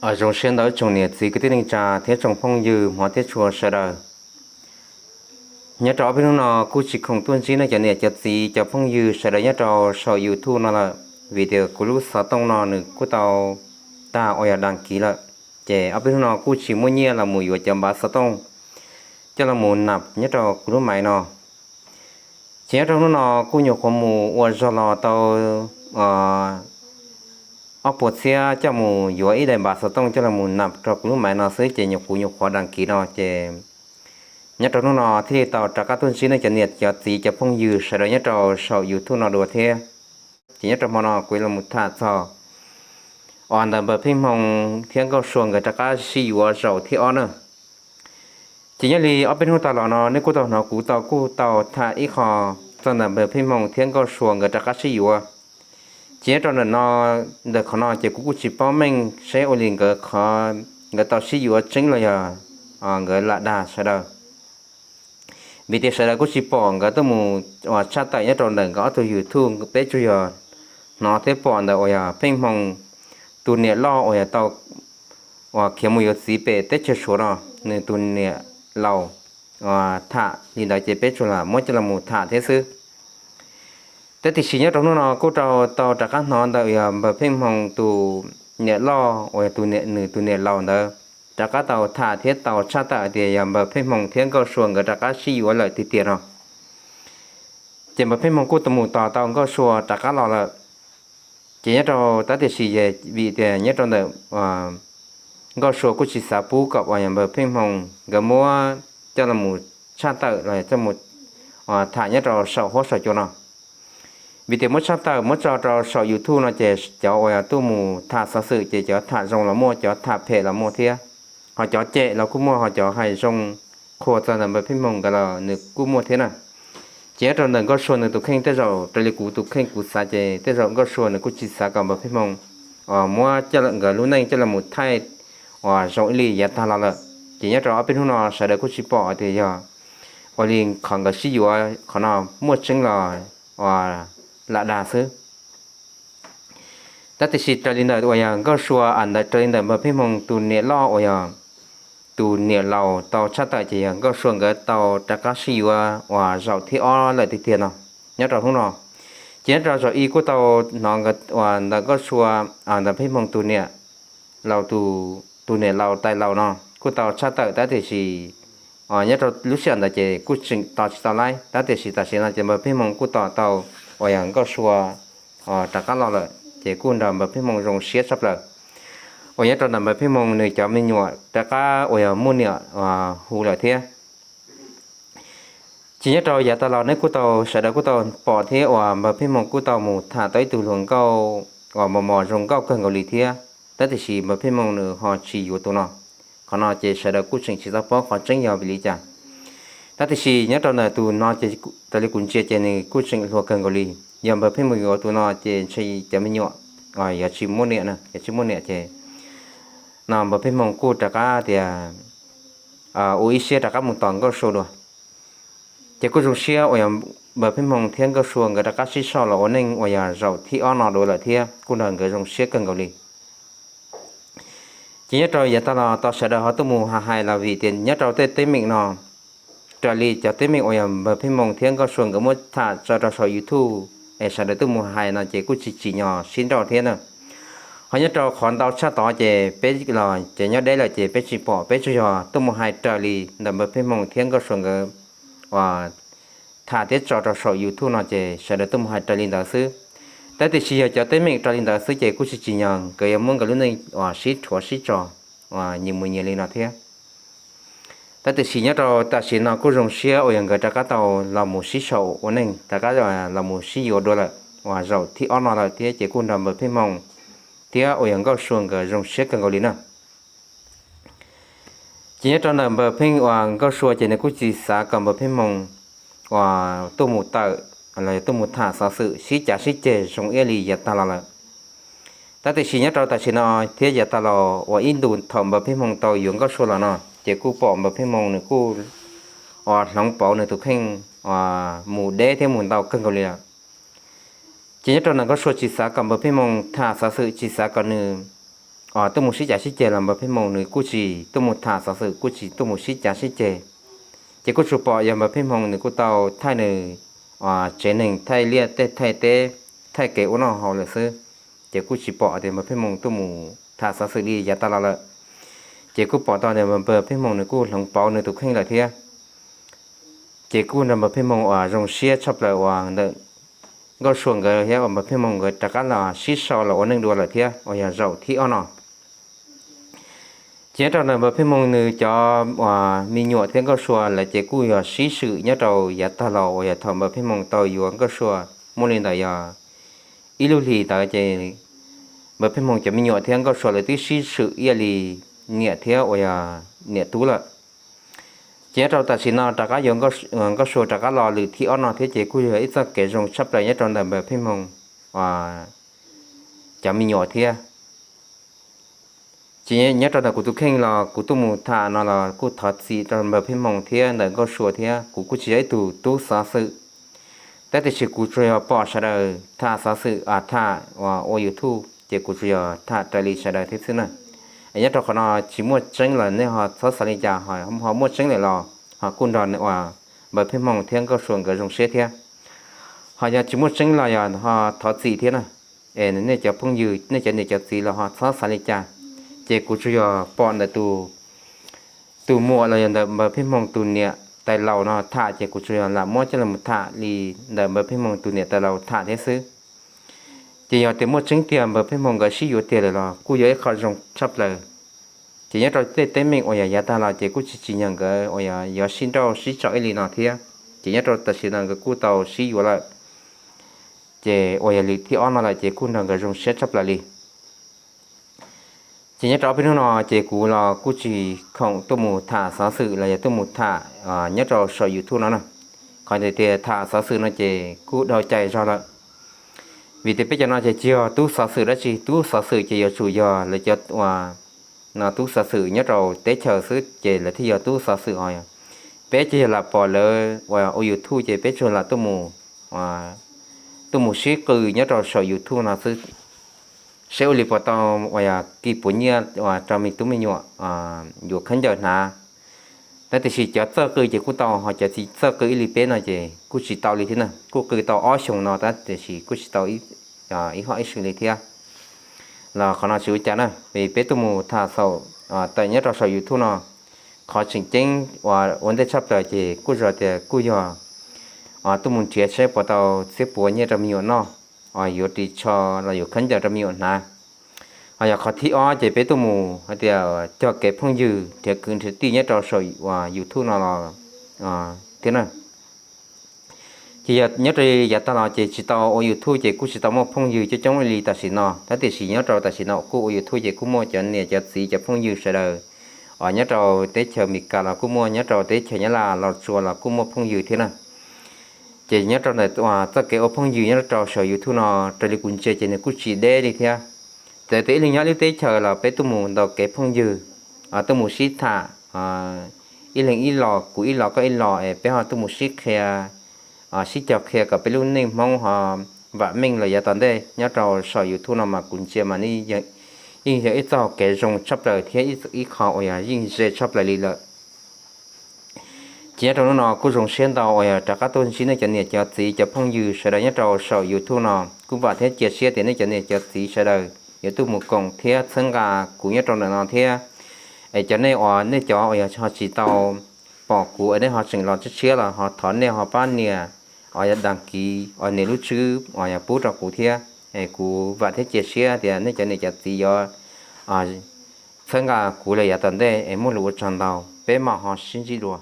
Zoo siab ntau tsoom niam txiv kwv tij neej tsa thiab tsoom phooj ywg hmov thiab tshua sawv daws. Nyob rau ob peb hnub no kuj tsis khoom tuaj ntsib nej cov niam cov txiv cov phooj ywg sawv daws nyob rau saum YouTube no lawm, vim tias kuv lub xov tooj no nws kuj tau tag ua yog das kiv lawm, ces ob peb hnub no kuj tsis muaj nyiaj los mus yuav cov npav xov tooj coj los mus nap nyob rau kuv lub maiv no. Ces nyob rau hnub no kuj nyuam qhuav mus ua zog los tau ob puas txhiab coj mus yuav ib daim npav xov tooj coj los mus nap rau kuv lub maiv no xwb ces nyuam qhuav nyuam qhuav das kiv no ces nyob rau hnub no thiaj li tau rov qab tuaj ntsib nej cov niam cov txiv cov phooj ywg sawv daws nyob rau saum YouTube no dua thiab. Ces nyob rau hmo no kuv yuav los tham txog ntawm Npawg Pheej Hmoo thiab Nkauj Sua nkawd rov qab sib yuav zaum thib ob na. Ces nyob li ob peb hnub tas los no nej kuj tau hnov kuv tau kuj tau tham ib qho txog ntawm Npawg Pheej Hmoo thiab Nkauj Sua nkawd rov qab sib yuav. Ces nyob rau ntawm no, ntawm qhov no ces kuv kuj tsis paub meej seb ua li nkawd qhov nkawd tau sib yuav tseeb los yog nkawd lam dag sawv daws. Vim tias sawv daws kuj tsis pom nkawd tuaj mus uas tshaj tawm nyob rau ntawm nkawd ob tug YouTube, peb tsuas yog hnov thiab pom ntawm uas yog Pheej Hmoo tus niam loj uas yog tau uas khiav mus yuav txiv pem teb chaws Suav no, nws tus niam laus uas tham li ntawd ces peb tsuas lam muab coj los mus tham thiab xwb. Tab tiam sis nyob rau hnub no kuj tau rov qab hnov ntawm yog Npawg Pheej Hmoo tus niam loj uas yog tus niam, nws tus niam laus ntawd rov qab tau tham thiab tau tshaj tawm tias yog Npawg Pheej Hmoo thiab Nkauj Sua nkawd rov qab sib yuav lawm tiag tiag no. Ces Npawg Pheej Hmoo kuj mus tos tau Nkauj Sua rov qab los lawm. Ces nyob rau tab tiam sis vim tias nyob rau ntawm Nkauj Sua kuj tsis xav pub kom uas yog Npawg Pheej Hmoo nkawd muab coj los mus tshaj tawm los coj mus tham nyob rau saum huab saum cua no. Vim tias muab tshaj tawm muab tso rau saum YouTube no ces cov uas tuaj mus tham xov xwm ces cov tham zoo los muaj, cov tham phem los muaj thiab, ho cov cem los kuj muaj, ho cov hais zoo qhuas txog ntawm Npawg Pheej Hmoo nkawd los nws kuj muaj thiab na. Ces nyob rau ntawm Nkauj Sua nws tus kheej tej zaum raws li kuv tus kheej kuv xav ces tej zaum Nkauj Sua nws kuj tsis xav kom Npawg Pheej Hmoo muab coj nkawd lub neej coj los mus thaij uas zoo ib li yav tag los lawm. Ces nyob rau ob peb hnub no sawv daws kuj tsis pom tias yog ua li qhov nkawd sib yuav qhov no muaj tseeb los uas lam dag xwb. Tab tiam sis raws li ntawm uas yog Nkauj Sua, ntawm raws li ntawm Npawg Pheej Hmoo tus niam loj uas yog tus niam laus tau tshaj tawm ces yog Nkauj Sua nkawd tau rov qab sib yuav uas zaum thib ob lawm tiag tiag no. Nyob rau hnub no, ces nyob rau zaum ib kuj tau hnov uas ntawm Nkauj Sua, ntawm Pheej Hmoo tus niam laus, tus niam laus tais laus no kuj tau tshaj tawm tab tiam sis nyob rau lub sij hawm ntawd ces kuj tseem tos tsis tau laib, tab tiam sis tam sim no ces Npawg Pheej Hmoo kuj tos tau uas yog Nkauj Sua rov qab los lawm ces kuj nrog Npawg Pheej Hmoo zoo siab tshaj plaws. Uas nyob rau ntawm Npawg Pheej Hmoo nws cov me nyuam rov qab uas yog muaj niam hu lawm thiab. Ces nyob rau yav tas los nej kuj tau, sawv daws kuj tau pom thiab uas Npawg Pheej Hmoo kuj tau mus tham tau ib tug hluas nkauj uas mos mos zoo nkauj kawg nkaus li thiab, tab tiam sis Npawg Pheej Hmoo nws ho tsis yuav tus no. Qhov no ces sawv daws kuj tseem tsis tau paub qhov tseeb yog vim li cas. Tab tiam sis nyob rau ntawm tus no ces raws li kuv ntsia ces nws kuj tseem hluas kawg nkaus li. Yog Npawg Pheej Hmoo yuav tus no ces ntshe cov me nyuam yog tsis muaj niam, yog tsis muaj niam ces no Npawg Pheej Hmoo kuj rov qab tias ua ib siab rov qab mus tos Nkauj Sua dua. Ces kuj zoo siab uas yog Npawg Pheej Hmoo thiab Nkauj Sua nkawd rov qab sib sau los ua neej uas yog zaum thib ob no dua lawm thiab kuj nrog nkawd zoo siab kawg nkaus li. Ces nyob rau yav tag los tau sawv daws ho tuaj mus hais los vim tias nyob rau tej teeb meem no, raws li cov teeb meem uas yog Npawg Pheej Hmoo thiab Nkauj Sua nkawd muab tham tso rau saum YouTube es sawv daws tuaj mus hais no ces kuj tsis tsim nyog sib nrauj thiab na. Ho nyob rau qhov ntau tshaj tod ces peb los ces nyob deb lawm ces peb tsis pom, peb tsuas yog tuaj mus hais raws li ntawm Npawg Pheej Hmoo thiab Nkauj Sua nkawd uas tham thiab tso rau saum YouTube no ces sawv daws tuaj mus hais raws li ntawd xwb. Tab tiam sis yog cov teeb meem raws li ntawd xwb ces kuj tsis tsim nyog nkawd yuav muab nkawd lub neej uas sib rhuav sib tso uas nyias mus nyias li no thiab. Tab tiam sis nyob rau tam sim no kuj zoo siab uas yog nkawd rov qab tau los mus sib sau ua neej, rov qab los mus sib yuav dua lawm uas zaum thib ob no lawm thiab ces kuj nrog Npawg Pheej Hmoo thiab uas yog Nkauj Sua nkawd zoo siab kawg nkaus li na. Ces nyob rau ntawm Npawg Pheej uas Nkauj Sua ces nws kuj tsis xav kom Npawg Pheej Hmoo uas tuaj mus tawm los yog tuaj mus tham xov xwm sib cav sib ceg zoo ib yam li yav tag los lawm. Tab tiam sis nyob rau tam sim no thiab yav tag los uas ib ntus thaum Npawg Pheej Hmoo tau yuav Nkauj Sua los no ces kuj pom Npawg Pheej Hmoo nws kuj uas hloov pauv nws tus kheej uas mus deb thiab mus ntau kawg nkaus li lawm. Ces nyob rau ntawm Nkauj Sua tsis xav kom Npawg Pheej Hmoo tham xov xwm, tsis xav kom nws tuaj mus sib cav sib ceg los npawg Pheej Hmoo nws kuj tsis tuaj mus tham xov xwm, kuj tsis tuaj mus sib cav sib ceg. Ces kuj tsuas pom yog npawg Pheej Hmoo nws kuj tau thaij nws tsev neeg, thaij liaj tej, thaij teb, thaij kev ua noj haus lawm xwb. Ces kuj tsis pom tias npawg Pheej Hmoo tuaj mus tham xov xwm li yav tag los lawm. Ces kuj pom tau tias npawg Pheej Hmoo nws kuj hloov pauv nws tus kheej lawm thiab. Ces kuj nrog npawg Pheej Hmoo uas zoo siab tshaj plaws uas ntawm Nkauj Sua nkawd thiab uas npawg Pheej Hmoo nkawd rov qab los sib sau los ua neej dua lawm thiab uas yog zaum thib ob no. Ces nyob rau ntawm npawg Pheej Hmoo nws cov uas me nyuam thiab Nkauj Sua lawv ces kuj yog sib swm nyob rau yav tag los uas yog thaum npawg Pheej Hmoo tau yuav Nkauj Sua muaj li ntawm yog ib lub hlis ntawd ces npawg Pheej Hmoo cov me nyuam thiab Nkauj Sua lawv twb sib swm ib yam li niam thiab uas yog niam tub lawm. Ces nyob rau tam sim no rov qab yuav Nkauj Sua rov qab los lwm thib ob no thiab ces kuj yog ib txoj kev zoo tshaj plaws nyob rau ntawm npawg Pheej Hmoo cov me nyuam thiab. Ces nyob rau ntawm kuv tus kheej los kuv tuaj mus tham no los kuj thov txim rau npawg Pheej Hmoo thiab ntawm Nkauj Sua thiab, kuv kuj tsis yog ib tug tub xov xwm, tab tiam sis kuv tsuas yog pom sawv daws tham xov xwm, tham uas ua YouTube ces kuv tsuas yog tham raws li sawv daws thiab xwb na. Nyob rau qhov no tsis muaj tseeb los nej ho txhob xav li cas, ho muaj tseeb lawm los ho kuj nrog uas npawg Pheej Hmoo thiab Nkauj Sua nkawd zoo siab thiab. Ho yog tsis muaj tseeb los yog ho thov txim thiab na. Es nej cov phooj ywg, nej cov niam cov txiv los ho txhob xav li cas. Ces kuv tsuas yog pom ntawm tus muam los yog ntawm npawg Pheej Hmoo tus niam tais laus no tham ces kuv tsuas yog lam muab coj los tham li ntawm npawg Pheej Hmoo tus niam tais laus tham thiab xwb. Ces yog tias muaj tseeb tiag npawg Pheej Hmoo nkawd sib yuav tiag lawm los kuj yog ib qho zoo tshaj plaws. Ces nyob rau tej teeb meem uas yog yav tag los ces kuj tsis tsim nyog nkawd uas yog yuav sib nrauj sib tso ib li no thiab. Ces nyob rau tam sim no nkawd kuj tau sib yuav lawm. Ces uas yog lwm thib ob no lawm ces kuj nrog nkawd zoo siab tshaj plaws li. Ces nyob rau ob peb hnub no ces kuv los kuj tsis khoom tuaj mus tham xov xwm los yog tuaj mus tham nyob rau saum YouTube no na. Qhov tias tham xov xwm no ces kuj dhau cai zog lawm. Vim tias peb cov no ces tsis yog tub xov xwm dab tsi, tub xov xwm ces yuav tsum yog lawv cov uas no tub xov xwm nyob rau teb chaws xwb ces lawv thiaj yog tub xov xwm os. Peb ces yog lam pom lawv uas ua YouTube ces peb tsuas lam tuaj mus, tuaj mus sib qw nyob rau saum YouTube no xwb, seb ua li puas tau uas yog kis puav nyiaj uas rau me tub me nyuam yuav khaub ncaws hnav. Tab tiam sis cov txawj qw ces kuj tau, ho cov tsis txawj qw ib li peb no ces kuj tsis tau li thiab na, kuj qw tau ob xyoos no tab tiam sis kuj tsis tau ib hom ib su li thiab. Los qhov no tsis ua cas na, vim peb tuaj mus tham xaum tawm nyob rau saum YouTube no, qhov tseem ceeb uas ua ntej tshaj plaws ces kuj zoo tias kuj yog tuaj mus nrhiav seb puas tau txiab puav nyiaj rau me nyuam noj, yuav ris tsho los yuav khaub ncaws rau me nyuam hnav. Ho yog qhov thib ob ces peb tuaj mus hais tias cog kev phooj ywg nrhiav kwv nrhiav tij nyob rau saum uas YouTube no los thiab na. Ces yog nyob rau yav tag los ces tsis tau ua YouTube ces kuj tsis tau muaj phooj ywg coob coob li tam sim no, tab tiam sis nyob rau tam sim no kuj ua YouTube ces kuj muaj cov niam cov txiv cov phooj ywg sawv daws uas nyob rau teb chaws Amelikas los kuj muaj, nyob rau teb chaws Nyab Laj los tsuas los kuj muaj phooj ywg thiab na. Ces nyob rau ntawm txoj kev ua phooj ywg nyob rau saum YouTube no raws li kuv ntsia ces nws kuj tsis deb li thiab. Txawm tias ib leeg nyob lub teb chaws los peb tuaj mus ntaus kev phooj ywg, tuaj mus sib tham, ib leeg ib los, kuv ib los koj ib los es peb ho tuaj mus sib qhia, sib cog qhia kom peb lub neej Hmoob ho vam meej los yav tom ntej. Nyob rau saum YouTube no mas kuv ntsia mas yeej yog ib txoj kev zoo tshaj plaws thiab ib qho uas yog yeej ze tshaj plaws li lawm. Ces nyob rau hnub no kuj zoo siab ntau uas yog rov qab tuaj ntsib nej cov niam cov txiv cov phooj ywg sawv daws nyob rau saum YouTube no. Kuj vam thiab cia siab tias nej cov niam cov txiv sawv daws yuav tuaj mus koom thiab txhawb nqa kuv nyob rau ntawm no thiab. Es cov nej uas nej cov uas yog ho tsis tau pom kuv es nej ho tseem los tshiab tshiab los ho thov nej ho pab nias uas yog đăng ký uas nias lub tswb uas yog pub rau kuv thiab. Es kuv vam thiab cia siab tias nej cov niam cov txiv yuav txhawb nqa kuv lawm yav tom ntej es muaj lus ua tsaug ntau, peb mam ho sib ntsib dua.